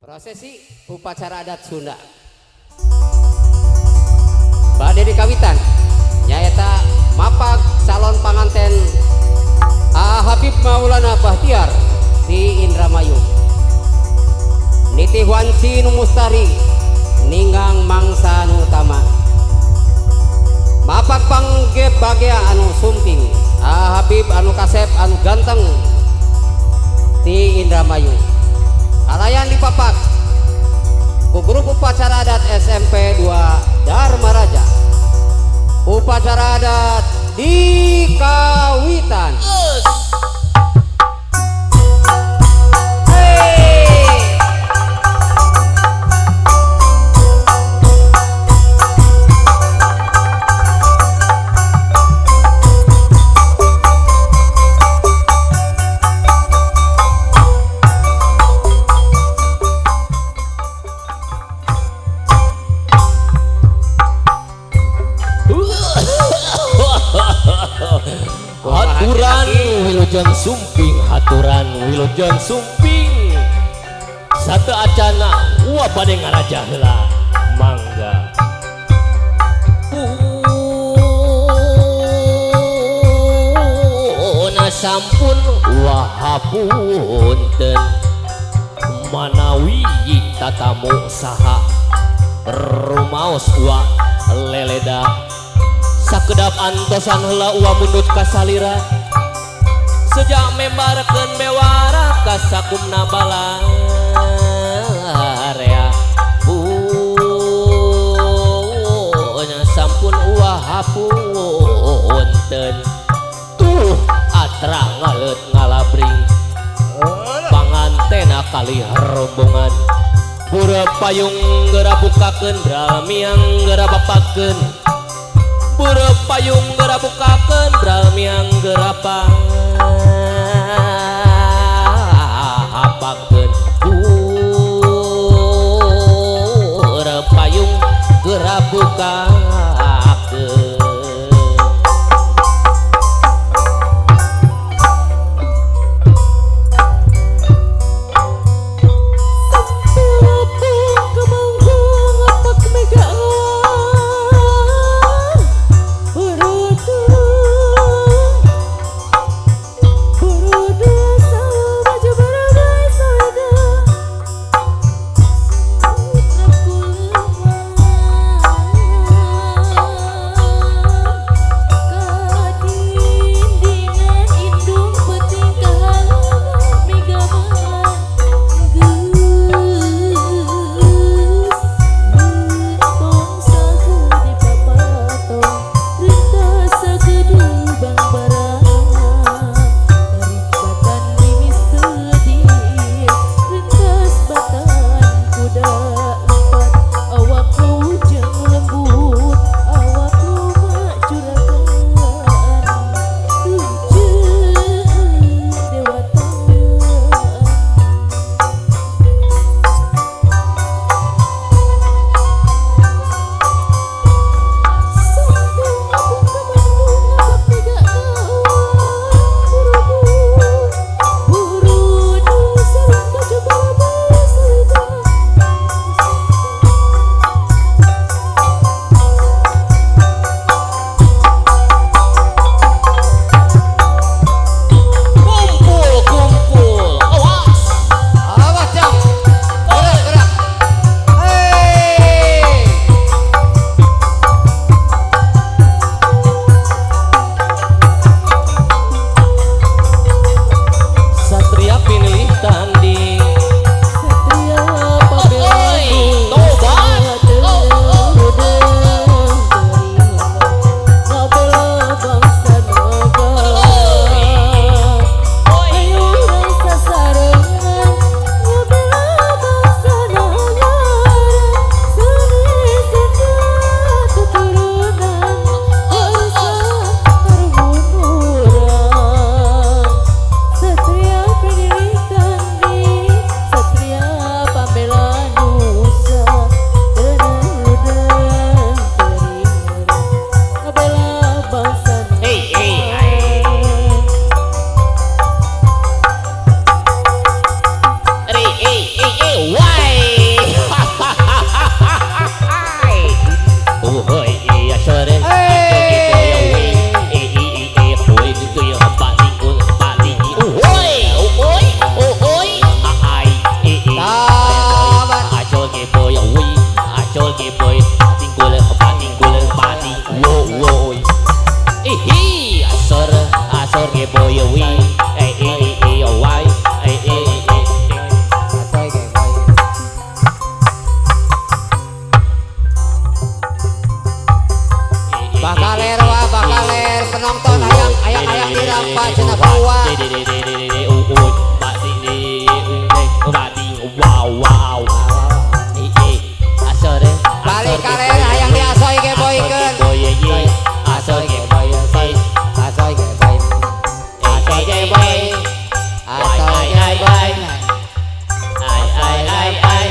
Prosesi upacara adat Sunda. Bade dikawitan nyaeta mapag calon panganten A Habib Maulana Bahtiar di Indramayu. Nitih wanci nu mustari ninggang mangsa nu utama. Mapag panggep bagea anu sumping A Habib anu kasep anu ganteng di Indramayu. Kalayan dipapak ku grup upacara adat SMP 2 Darmaraja. Upacara adat di Kawitan. Hey! Haturan wilujeng sumping, haturan wilujeng sumping. Satu acana wa bade ngaraja heula mangga. Puna sampun wahapunten manawi tatamu saha rumaos wa leleda. Sakedap antosan heula uwa mundut kasalira sejak membarkeun bewara kasakumna balarea. Punya sampun uwa hapunten tuh atra ngaleut ngalabring pangantena kali rombongan bure payung geura bukakeun bral miang geura bapakeun bure payung geura bukakeun bral miang geura papakeun bure payung geura bukakeun. Wow. Eh eh. Asore. Balik kalen hayang diasoy ge boykeun. Boy ye. Asoy ge boy. Asoy ge boy. Asoy ge boy. Asoy ge boy. Ai ai ai ai ai ai ai ai ai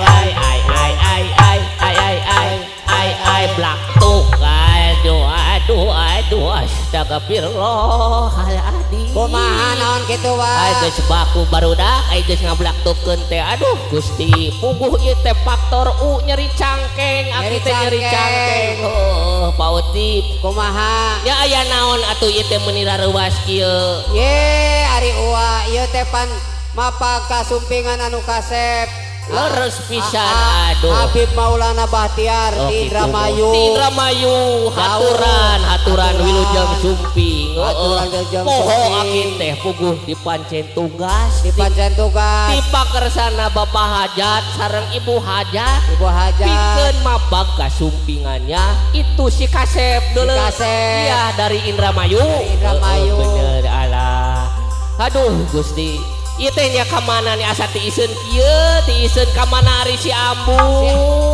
ai ai ai ai ai ai ai ai blak tuh, aduh aduh aduh, astagfirullahaladzim. Kumaha, naon kitu Ay wa? Geus baku barudak, ay geus ngablaktukeun teh. Aduh Gusti, puguh ieu teh faktor U, nyeri cangkeng aki Nyeri teh, nyeri cangkeng. cangkeng. Heuh, pautik. Kumaha? Nya aya naon atuh ieu teh meuni rareuwas kieu? Ye, ari uwa ieu teh pan mapag kasumpingan anu kasep. Leres pisan, aduh. Habib Maulana Bahtiar Oh, di gitu. Indramayu. Di Indramayu, haturan, haturan. Haturan. Wilujeng sumping. Heeh. Haturan wilujeng Poho sumping. aki teh puguh dipancen tugas. Di pancen tugas. Di pakersana Bapak Hajat sareng Ibu Hajat. Ibu Hajat. Pikeun mapag kasumpingannya itu si Kasep dulu. Kasep. Iya, dari Indramayu. Dari Indramayu. Heeh, bener alah. Aduh Gusti. Ieu teh nya ka mana nih, asa tiiseun kieu, tiiseun ka mana ari si Ambu?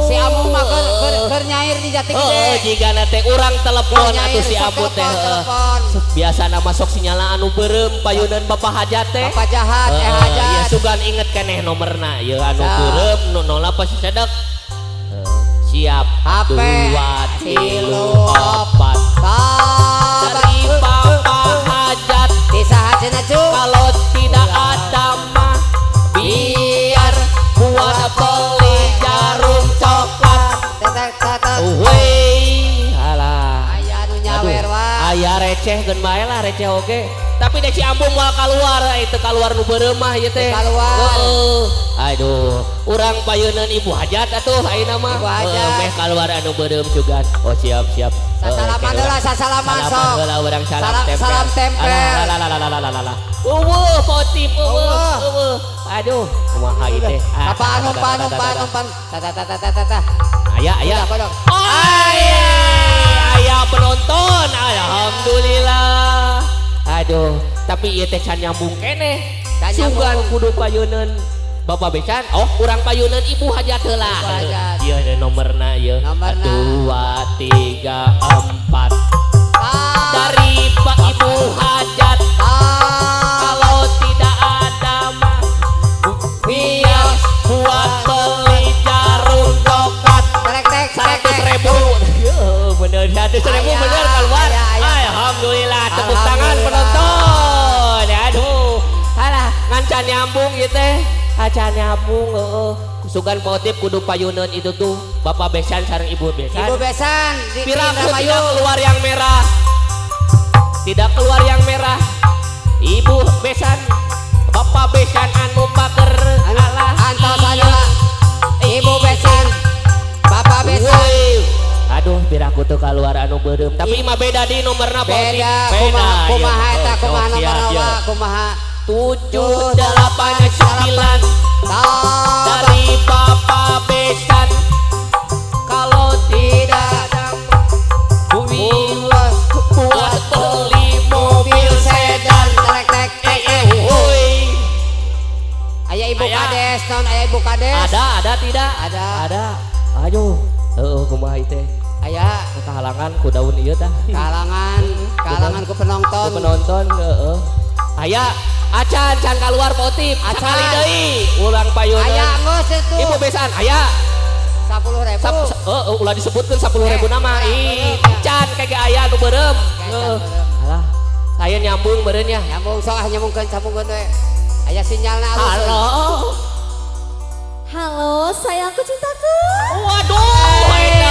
Si Ambu mah keur nyair di Jati Heeh, Gede. Jigana teh urang telepon Keur nyair, atuh si sok Ambu teh. telepon, Heeh. telepon. Biasana masuk sinyalna anu beureum payunan Bapak Hajat teh. Bapak Jahat, eh Heeh, Hajat. Iya, sugan inget keneh nomorna ieu anu Siap. beureum nu nolak pasti sedek. Heeh, siap. HP. Dua, tilu, opat. Tabat. Dari Bapak Hajat. Ti saha cenah, cu? Kalau tidak ada mah biar buat beli jarum coklat. Tetek tetek. Weh, alah. Aya anu nyawer Aduh, wa. Aya receh geun bae lah, receh oge. Tapi deh si Ambu moal keluar, itu keluar nu beureum mah ieu teh. Teu kaluar. Heeh. Aduh, urang payeuneun Ibu Hajat atuh ayeuna mah. Ibu Hajat. Heeh, meh keluar anu beureum sugan. Oh, siap siap. Sasalaman heula, sasalaman Salaman sok. Heula urang, salam Salam- tempel. salam tempel. Alah, alah, alah, alah, alah, alah. Eueuh, potip eueuh, Eueuh. eueuh. Aduh, kumaha ieu teh? Ah, Apaan, umpan umpan umpan. Ta ta ta ta ta ta ta. Aya aya. Udah, kodok. Aya, aya penonton. Alhamdulillah. Aduh, tapi ieu teh can nyambung keneh. Can nyambung. Sugan kudu payuneun Bapak Besan. Oh, urang payuneun Ibu Hajat heula. Ibu Hajat. Ieu ada nomorna ieu. Nomorna. Dua, tiga, empat. Ta. Dari Pak Ibu Hajat. Ta. Kalau tidak ada mah biar buat beli jarum coklat. Trek trek trek. 100 ribu. Ya, bener 100 ribu. Aya, bener keluar. aya, aya. Alhamdulillah, tepuk tangan Alhamdulillah. penonton. Aduh, alah, ngan nyambung gitu teh, acan nyambung, heeh. Sugan motif kudu payuneun itu tuh Bapak Besan sareng Ibu Besan. Ibu Besan di Piraku Indramayu. tidak keluar yang merah, tidak keluar yang merah. Ibu Besan, Bapak Besan anu pager. Anu, alah antos iya. anu Ibu Besan, Bapak Besan. Woi. Aduh, piraku tuh keluar anu beureum. Tapi mah beda di nomorna. Beda, kumaha kumaha eta, kumaha Iya. nomor wa, kumaha? 7 8 9. Ta. Dari Bapak Besan. Kalau tidak buat buat buat beli mobil sedan. Trek trek. Eh eh woi. Aya Ibu Aya. Kades, non aya Ibu Kades. Ada tidak? Ada. Ada. Aduh. Heeh, kumaha ieu teh? Aya. Kahalangan ku daun ieu tah. Kalangan, kalangan ku penonton. Ku penonton, heeh. Aya acan can keluar motif. Acan. Sakali deui ulang payuneun. Aya geus itu. Ibu Besan aya. 10.000. Sap, oh, ulah disebutkeun 10.000 Eh, nama. ulah, Ih, beureum ya. can kage aya nu beureum. Can Heeh. beureum. Alah, saya nyambung beureun nya. Nyambung sok ah, nyambungkeun, sambungkeun we. Aya sinyalna alus. Halo. Halo, sayangku, cintaku.